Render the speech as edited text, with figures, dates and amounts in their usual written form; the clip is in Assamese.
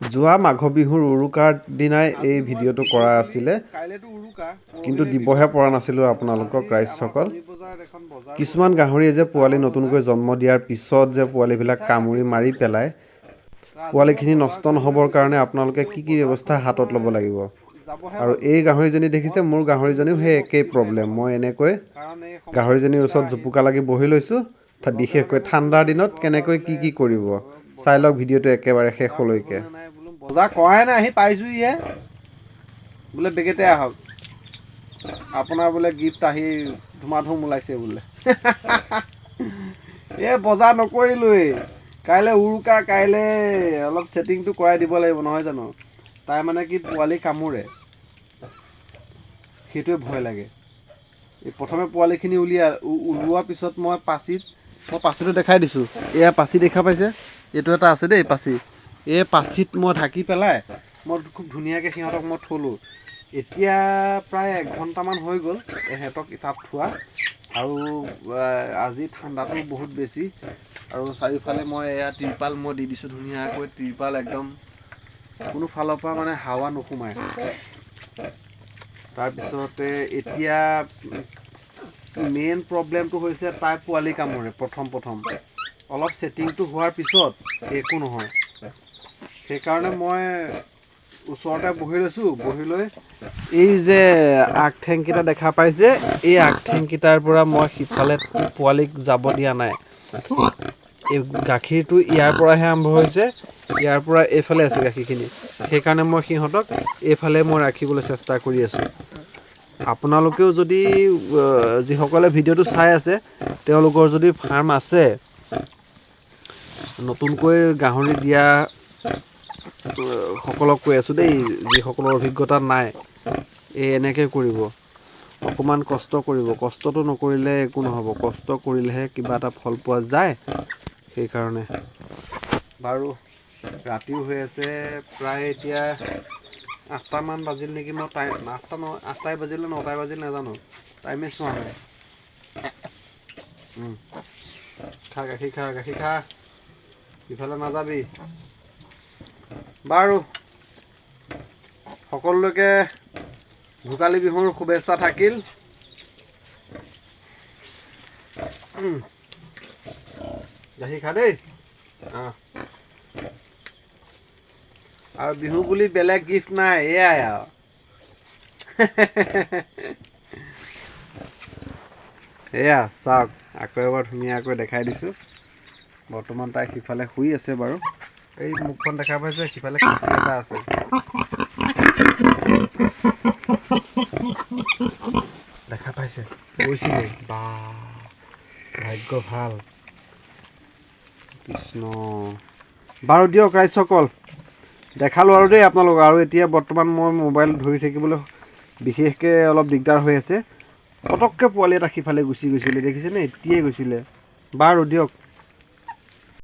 যোৱা মাঘ বিহুৰ উৰুকাৰ দিনাই এই ভিডিঅ'টো কৰা আছিলে, কিন্তু দিবহে পৰা নাছিলোঁ আপোনালোকক ৰাইজসকল। কিছুমান গাহৰিয়ে যে পোৱালি নতুনকৈ জন্ম দিয়াৰ পিছত যে পোৱালিবিলাক কামুৰি মাৰি পেলায়, পোৱালিখিনি নষ্ট নহ'বৰ কাৰণে আপোনালোকে কি কি ব্যৱস্থা হাতত ল'ব লাগিব। আৰু এই গাহৰিজনী দেখিছে, মোৰ গাহৰিজনীও সেই একেই প্ৰব্লেম। মই এনেকৈ গাহৰিজনীৰ ওচৰত জুপুকা লাগি বহি লৈছোঁ। বিশেষকৈ ঠাণ্ডাৰ দিনত কেনেকৈ কি কি কৰিব চাই লওক ভিডিঅ'টো একেবাৰে শেষলৈকে। বজাৰ কৰাই নাই, আহি পাইছোঁহিহে। বোলে বেগেতে আহক, আপোনাৰ বোলে গিফ্ট আহি ধুমাধুম ওলাইছে বোলে। এই বজাৰ নকৰিলোৱেই, কাইলৈ উৰুকা, কাইলৈ অলপ ছেটিংটো কৰাই দিব লাগিব নহয় জানো। তাই মানে কি পোৱালি কামোৰে, সেইটোৱে ভয় লাগে। এই প্ৰথমে পোৱালিখিনি ওলোৱাৰ পিছত মই পাচিটো দেখাই দিছোঁ। এয়া পাচি দেখা পাইছে, এইটো এটা আছে দেই পাচি। এই পাচিত মই ঢাকি পেলাই মই খুব ধুনীয়াকৈ সিহঁতক মই থ'লোঁ। এতিয়া প্ৰায় 1 ঘণ্টামান হৈ গ'ল সিহঁতক তাত থোৱা। আৰু আজি ঠাণ্ডাটো বহুত বেছি। আৰু চাৰিওফালে মই এয়া তিৰপাল মই দি দিছোঁ ধুনীয়াকৈ, তিৰপাল একদম কোনো ফালৰ পৰা মানে হাৱা নোসোমায়। তাৰপিছতে এতিয়া মেইন প্ৰব্লেমটো হৈছে তাই পোৱালি কামোৰে প্ৰথম প্ৰথম। অলপ ছেটিংটো হোৱাৰ পিছত একো নহয়। সেইকাৰণে মই ওচৰতে বহি লৈছোঁ। বহি লৈ এই যে আগঠেংকেইটা দেখা পাইছে, এই আগঠেংকেইটাৰ পৰা মই সিফালে পোৱালিক যাব দিয়া নাই। এই গাখীৰটো ইয়াৰ পৰাহে আৰম্ভ হৈছে, ইয়াৰ পৰা এইফালে আছে গাখীৰখিনি। সেইকাৰণে মই সিহঁতক এইফালে মই ৰাখিবলৈ চেষ্টা কৰি আছোঁ। আপোনালোকেও যদি যিসকলে ভিডিঅ'টো চাই আছে, তেওঁলোকৰ যদি ফাৰ্ম আছে, নতুনকৈ গাহৰি দিয়া সকলক কৈ আছোঁ দেই, যিসকলৰ অভিজ্ঞতা নাই, এই এনেকৈ কৰিব, অকণমান কষ্ট কৰিব। কষ্টটো নকৰিলে একো নহ'ব, কষ্ট কৰিলেহে কিবা এটা ফল পোৱা যায়। সেইকাৰণে বাৰু ৰাতিও হৈ আছে, প্ৰায় এতিয়া 8টামান বাজিল নেকি। মই টাইম 8টা ন 8টাই বাজিলে 9টাই বাজিল নাজানো, টাইমে চোৱা নাই। খা গাখীৰ, খা গাখীৰ, খা, ইফালে নাযাবি। বাৰু সকলোকে ভোগালী বিহুৰ শুভেচ্ছা থাকিল। গাখীৰ খা দেই। অঁ, আৰু বিহু বুলি বেলেগ গিফ্ট নাই, এয়াই আৰু। এয়া চাওক, আকৌ এবাৰ ধুনীয়াকৈ দেখাই দিছোঁ। বৰ্তমান তাই সিফালে শুই আছে। বাৰু এই মুখখন দেখা পাইছে, সিফালে খিৰিকী এটা আছে, দেখা পাইছে, গৈছিলে। বা ভাগ্য ভাল, কৃষ্ণ। বাৰু দিয়ক ৰাইজসকল, দেখালোঁ আৰু দেই আপোনালোক। আৰু এতিয়া বৰ্তমান মই মোবাইল ধৰি থাকিবলৈ বিশেষকৈ অলপ দিগদাৰ হৈ আছে। পটককৈ পোৱালি এটা সিফালে গুচি গৈছিলে, দেখিছেনে, এতিয়াই গৈছিলে। বাৰু দিয়ক।